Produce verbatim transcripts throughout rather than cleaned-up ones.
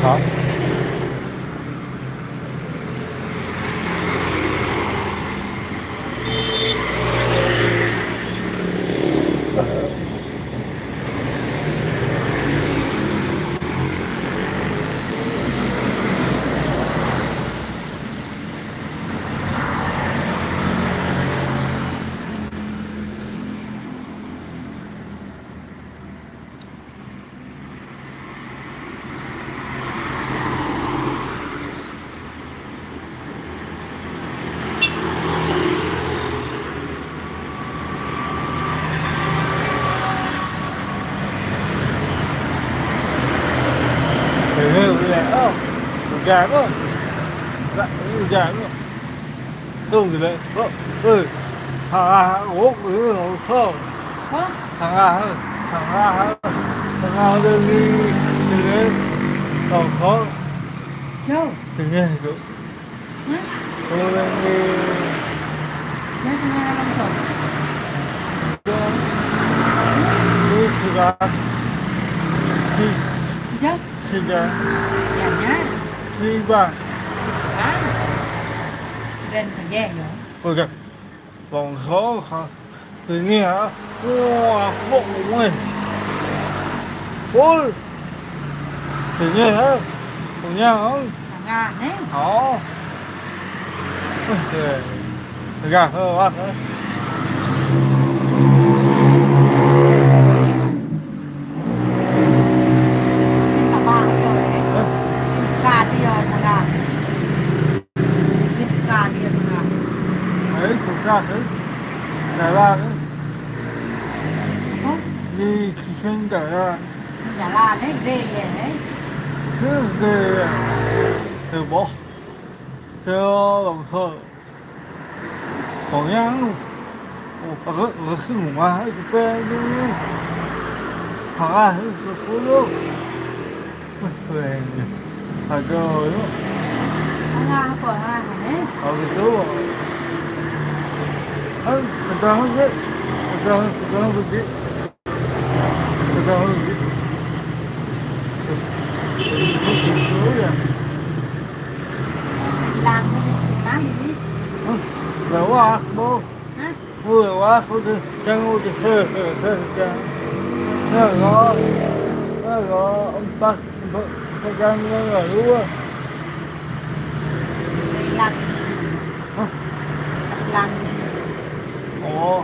Hả? Ê, ê, ê, ơ, gà quá. Gà, gà quá. Không gì đấy. Ơ, ê. Thằng A, ủa, ừ, không. Hả? Thằng A, thằng A, thằng A, đi, đi, đi. Không, không. Châu. Tự nhiên, Hah? Ora ni. Yang sana dalam tu. Ni sudah. Si. Sudah? Sudah. Yang nya? Sudah. Ah. Dan kerja ya. Okey. Vòng số hả? Tự nhiên hả? Wow, bốc mày. Ôi. Tự nhiên hả? Cùng nhau hả? Thằng Nga nè. Ồ. Ôi, trời. Thằng Nga hả? Bác hả? Xin bà ba rồi. Hả? Xin bà đi rồi, thằng Nga. Cái ca đi mà. Ấy, thực ra thế. Đà Lạt ấy. Hả? Đi thì trên Đà Lạt. Đà Lạt đấy, ghê vậy đấy. Cứ ghê à. Từ bỏ. Theo lòng sợ. Còn nhá. Ủa, tao cứ, tao cứ ngủ mà, hãy cứ pe đi. Thằng A, hãy cứ cố gắng. Ôi, ôi, thằng Joe ấy. Thằng A, của A hả? Ờ, cái chú. Ơ, thằng Joe không biết. Thằng Joe, thằng Joe không biết. Thằng Joe không biết. Ôi, ôi, ôi. Làm cái gì, làm gì? Ơ, là quá, bố. Hả? Ui, quá, không được, chân ui, thì khờ, khờ, khờ, chân. Nó gõ, nó gõ, ông Bắc, ông Bắc, ông Bắc, ông Bắc, ông Bắc. Lăn. Hả? Lăn. Ủa?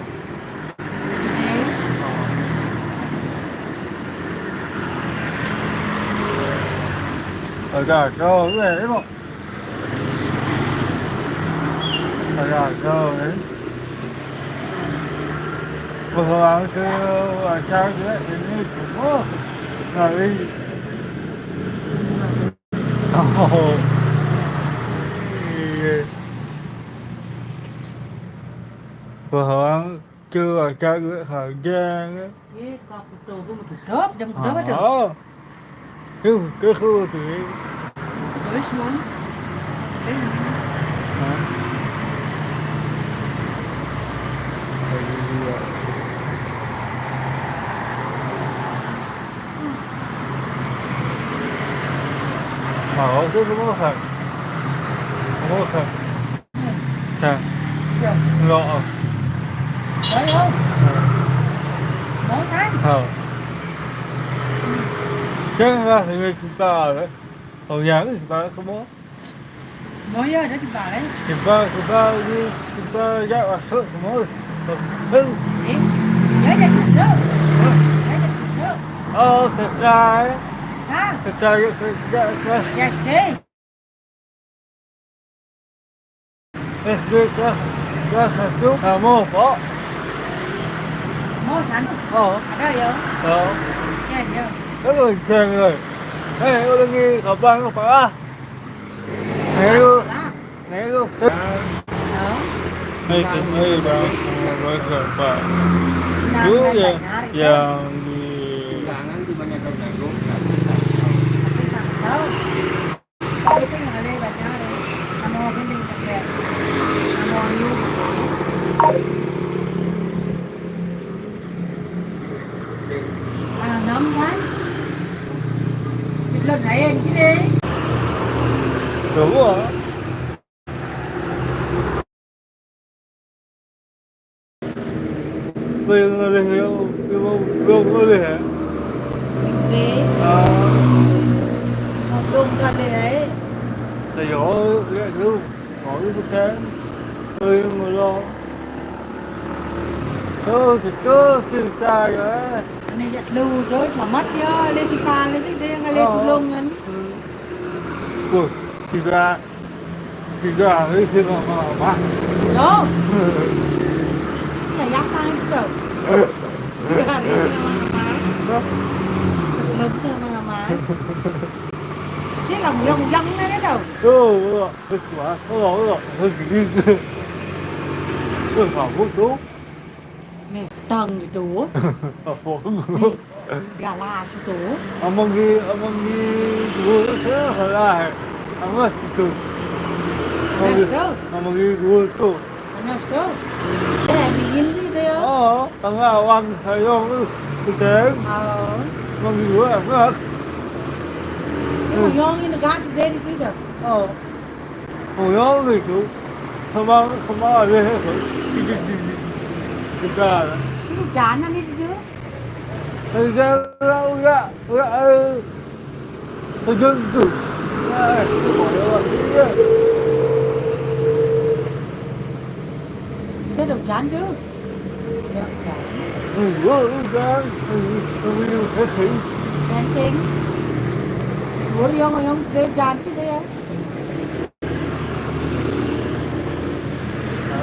Thế. Ở cả châu, cái này đấy mà. Ở cả châu đấy. Vừa vào cái, ở xa cái đấy, thì như cũng có. Là đi. Ồ. Vừa vào cái, ở xa cái đấy, Hà Giang đấy. Ê, con tụi tôi cũng một tụi đớp, đâm tụi đớp hết rồi. Ờ. Cứ, cứ khu tụi ấy. Hả? Ờ, cứ, cứ có thật. Không có thật. Hả? Dạ. Lo. Phải không? Ờ. Món Thái. Ờ. Chứ ra thì người chúng ta rồi. Ồ, dạ, cái bà có bố. Bố nhớ cho chị bà đấy. Chị bà, chị bà đi, chị bà dạy bà sớm, chị mới. Bà, ừ. Đi. Nhớ cho chị sớm. Hả? Nhớ cho chị sớm. Ờ, thật ra ấy. Hả? Thật ra, thật ra, thật ra. Dạ, chị đi. Ê, ê, ê, ê, ê, ê, à, mua phở. Mua sẵn. Ờ. Ở đây vậy? Ờ. Xe vậy? Rất là bình thường rồi. Ê, ôi, lagi kapan lu, Pak? Nih, lu. Nih, lu. Ờ. Ê, ê, ê, bà, bà, bà, bà. Nah, Chú vậy, dạ, đi. Undangan tuh banyak yang ganggu. Tapi tak tahu. Tapi itu yang ada bacaan. Sama apa yang dipakai? Sama lu. À, nóng quá. Cái Đợt này em chứ đi. Đúng rồi. Bây giờ nó đi hiểu, cái bông, bông nó đi hả? Đi. À. Một bông ra đi ấy. Thì có lẽ thứ có cái bức kén. Tôi mà lo. Tôi thì tôi thì trai rồi. Anh ấy giặt lù rồi mà mất chứ, lên thì pha lên chứ, đi ngay lên thì lông ngân. Ủa, thì ra Thì giờ ấy thì mà mà mà. Đó. Là giá sang chứ đâu. Giá đi mà mà. Nó chứ mà mà. Chứ lòng lòng lòng này đấy đâu. Ừ, ừ, ừ, quá, ừ, ừ, ừ, ừ, ừ. Tôi bảo không đúng. Nih, tang itu. Apa? Nih, galas itu. Amang di, amang di dua saya kalah. Apa itu? Panas tu. Amang di dua tu. Panas tu. Eh, dingin sih dia. Oh, tengah awang saya tu. Betul. Oh. Amang di dua, apa? Cuma yang ini dekat dari kita. Oh. Ôi ơi, chú. Không bao, không bao ở đây hết rồi. Đi, đi, đi, đi. Đi ra rồi. Chứ chán ăn đi chứ. Ôi ra, ôi ra, ôi ra, ôi ra, ôi. Tôi dừng, dừng. Ôi, tôi bỏ lỡ rồi. Đi đi. Xe đầu chán chứ. Đầu chán. Ôi, ôi, ôi, ra. Ôi, ôi, ôi, ôi, ôi. Chán chén. Ủa, đi không, không, xe chán chứ đây.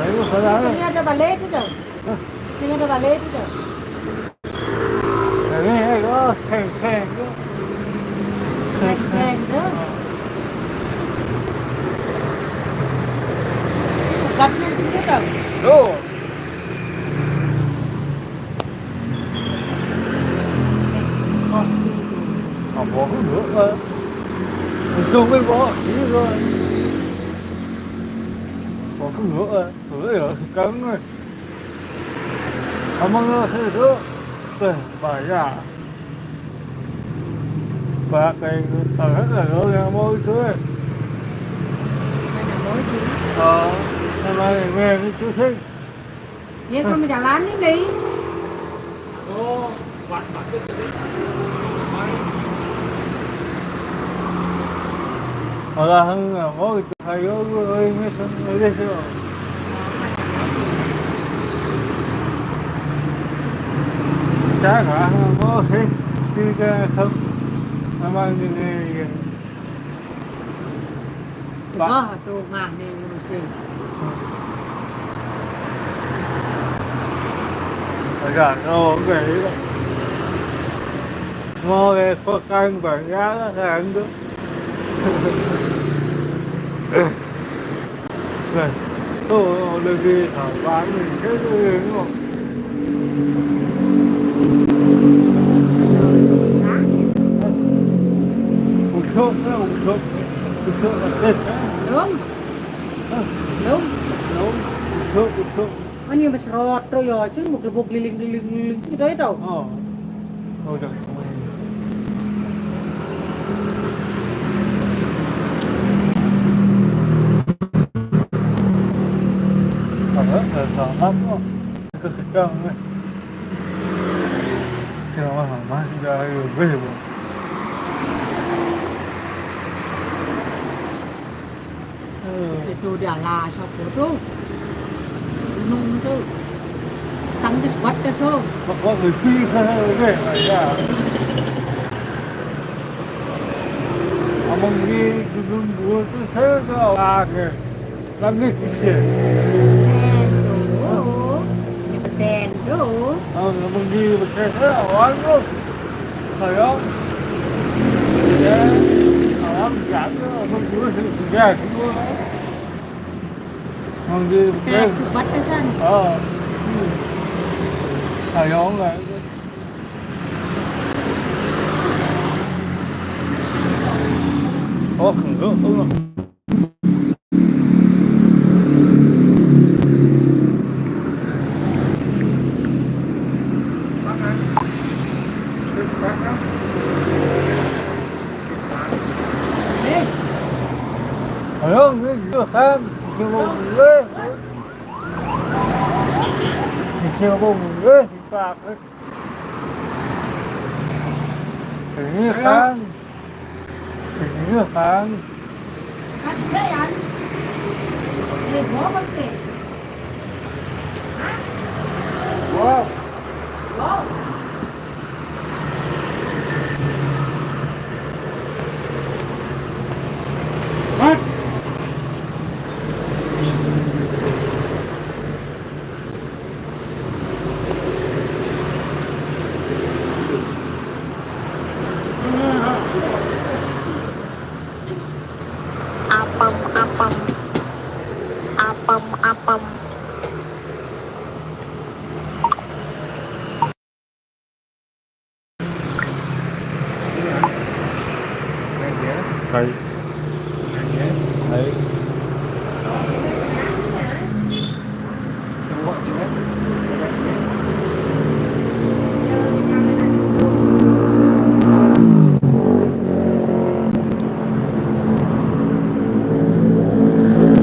Tinggal ada balik tu dah. Tinggal ada balik tu dah. Ini, eh, oh, seng, seng tu. Seng, seng tu. Bukannya situ dah. Tu. Ủa, không được rồi. Chung với bỏ chỉ rồi. Ủa, không được rồi. Ủa, rồi, cắn rồi. Không ăn rồi, không được. Ê, bà già. Bà cái tao hết rồi, rồi, nhà mối chứ. Nhà mối chứ. Ờ, nhà mối, nhà mối chứ. Dia kau menjalani ni. Alah, hang, mau itu kayu, oi, mesin, oi, deh, tu. Cakap, mau, hei, tiga, sam, nama ni, ni, ni. Ba- Wah, tu ngah ni ngurusi. Agak ngau ke. Ngau ke pakai banyak kan tu. Kan. Tu lebih sabar ni. Ke tu ngau. Usuk lah, usuk. Usuk lah. Eh. Belum. Hah? Belum. Belum. Usuk, usuk. Kan yang berserot tu ya, cuma gebuk keliling-keliling-keliling tu dah tahu. Oh. Oh, dah. Apa? Dah sangat tu. Kita sekarang ni. Kira mahal mah, dah ayo beli pun. Itu dia lah siapa tu? Gunung tu. Tangkis buat ke so. Kok lebih sana deh, ya. Amang di gunung dua tu saya ke awak ke. Lagi kecil. Betul. Betul. Oh, ngomong di bekas orang tu. Saya. Ya, orang jaga, orang dulu sudah dulu. Ngomong di bekas. Batasan. Oh. Saya orang. Oh, enggak, enggak. Ayo, ini kan, bisa mau mulai. Bisa mau mulai, kita akan ini kan, ini kan. Wow. Apam, apam. Apam, apam. Hai. Hai.